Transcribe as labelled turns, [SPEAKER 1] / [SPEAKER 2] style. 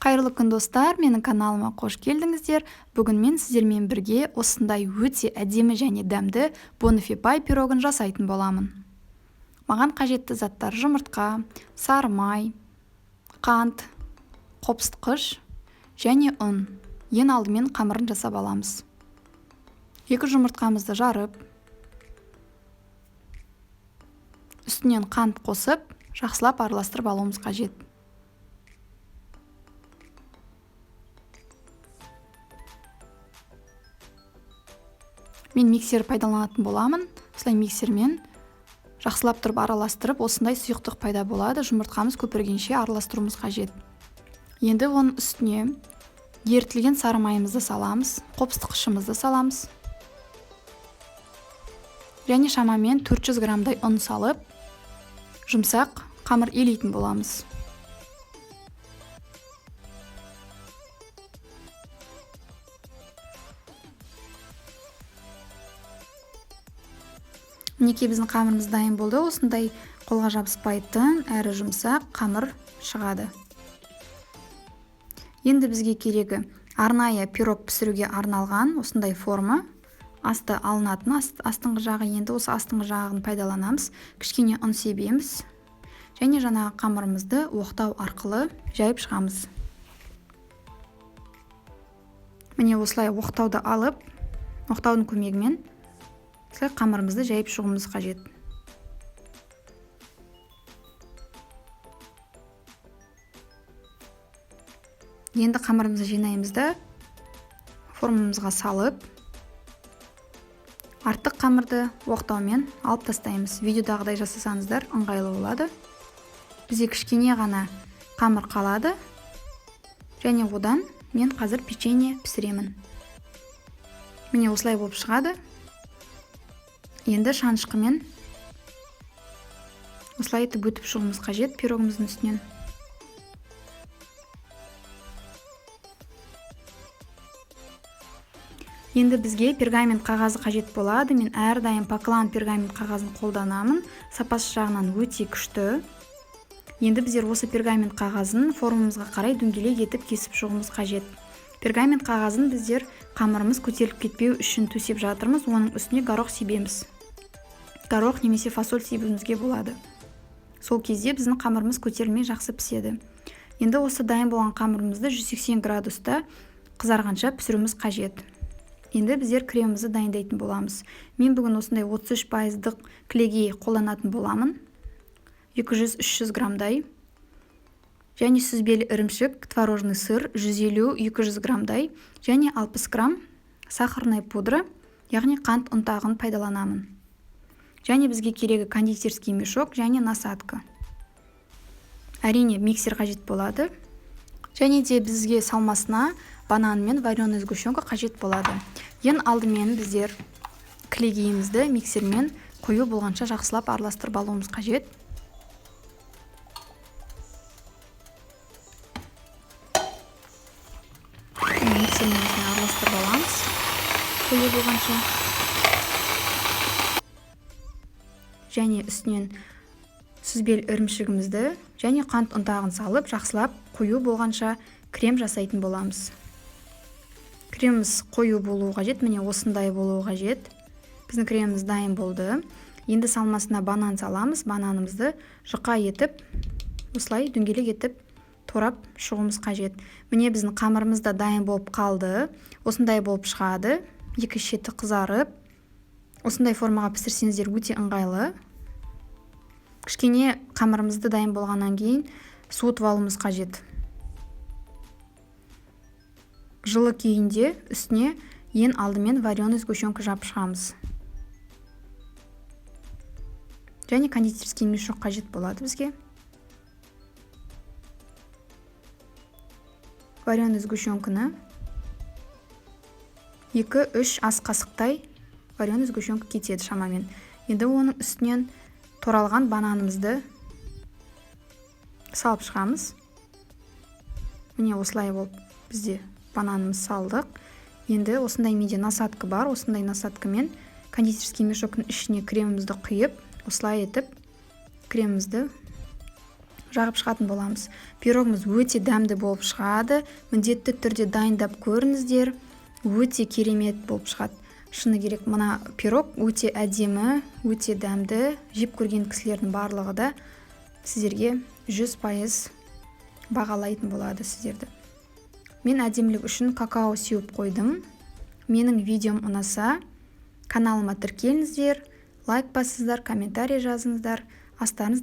[SPEAKER 1] Қайырлы күн, достар! Менің каналыма қош келдіңіздер. Бүгін мен сіздермен бірге осындай өте әдемі және дәмді бонифе пай пирогын жасайтын боламын. Маған қажетті заттар: жұмыртқа, сары май, қант, қопсытқыш және ұн. Ең алдымен қамырын жасап аламыз. 2 жұмыртқамызды жарып, үстінен қант қосып, жақсылап араластырып алуымыз қажет. Мен миксер пайдаланатын боламын. Осылай миксермен жақсылап тұрып араластырып, осындай сұйықтық пайда болады. Жұмыртқамыз көпіргенше араластыруымыз қажет. Енді оның үстіне ерітілген сары майымызды саламыз, қопсытқышымызды саламыз. Және шамамен 400 граммдай ұн салып, жұмсақ қамыр илейтін боламыз. Мінекей, біздің қамырымыз дайын болды. Осындай қолға жабыспайтын, әрі жұмсақ қамыр шығады. Енді бізге керегі арнайы пирог пісіруге арналған осындай форма. Асты алынатын астыңғы жағы. Енді осы астыңғы жағын пайдаланамыз. Кішкене ұн себеміз. Және жаңағы қамырымызды оқтау арқылы жайып шығамыз. Міне, осылай оқтауды алып, оқтаудың көмегімен осылай қамырымызды жайып шығуымыз қажет. Енді қамырымызды жинаймыз да формамызға салып, артық қамырды оқтаумен алып тастаймыз. Видеодағыдай жасасаңыздар ыңғайлы болады. Бізде кішкене ғана қамыр қалады. Және одан мен қазір печенье пісіремін. Міне, осылай болып шығады. Енді шанышқымен осылай етіп өтіп шығуымыз қажет пирогымыздың үстінен. Енді бізге пергамент қағазы қажет болады. Мен әрдайым Поклан пергамент қағазын қолданамын. Сапасы жағынан өте күшті. Енді біздер осы пергамент қағазын формамызға қарай дөңгелек етіп кесіп шығуымыз қажет. Пергамент қағазын біздер қамырымыз көтеріліп кетпеу үшін төсеп жатырмыз. Оның үстіне горох себеміз. Горох немесе фасоль себуімізге болады. Сол кезде біздің қамырымыз көтерілмей жақсы піседі. Енді осы дайын болған қамырымызды 180 градуста қызарғанша пісіруіміз қажет. Енді біздер кремімізді дайындайтын боламыз. Мен бүгін осындай отыз үш пайыздық кілегей қолданатын боламын. Екі жүз, үш жүз граммдай. Және сүзбелі ірімшік, творожный сыр жүз елу, екі жүз граммдай. Және алпыс грамм сахарная пудра, яғни қант ұнтағын пайдаланамын. Және бізге керегі кондитерский мешок және насадка. Әрине, миксер қажет болады. Және де бізге салмасына банан мен вареный сгущенка қажет болады. Ең алдымен біздер кілегейімізді миксермен қою болғанша жақсылап араластырып алуымыз қажет. Миксермен осылай араластырып аламыз қою болғанша. Және үстінен сүзбелі ірімшігімізді және қант ұнтағын салып, жақсылап қою болғанша крем жасайтын боламыз. Креміміз қою болуы қажет, міне осындай болуы қажет. Біздің креміміз дайын болды. Енді салмасына банан саламыз. Бананымызды жұқа етіп, осылай дөңгелек етіп турап шығуымыз қажет. Міне, біздің қамырымыз да дайын болып қалды. Осындай болып шығады. Екі шеті қызарып, осындай формаға пісірсеңіздер өте ыңғайлы. Кішкене қамырымызды дайын болғаннан кейін суытып алуымыз қажет. Жылы күйінде үстіне ең алдымен вареный сгущенка жапып шығамыз. Және кондитерский мешок қажет болады бізге. Вареный сгущенканы екі-үш ас қасықтай вареный сгущенка кетеді шамамен. Енді оның үстінен туралған бананымызды салып шығамыз. Міне, осылай болып бізде бананымыз салдық. Енді осындай менде насадка бар. Осындай насадкамен кондитерский мешоктың ішіне кремімізді құйып, осылай етіп кремімізді Жағып шығатын боламыз. Пирогымыз өте дәмді болып шығады. Міндетті түрде дайындап көріңіздер, өте керемет болып шығады. Шыны керек, мына пирог өте әдемі, өте дәмді. Жеп көрген кісілердің барлығы да сіздерге 100% бағалайтын болады сіздерді. Мен әдемілік үшін какао сеуіп қойдым. Менің видеом ұнаса, каналыма тіркеліңіздер, лайк басыңыздар, комментарий жазыңыздар. Астарыңыз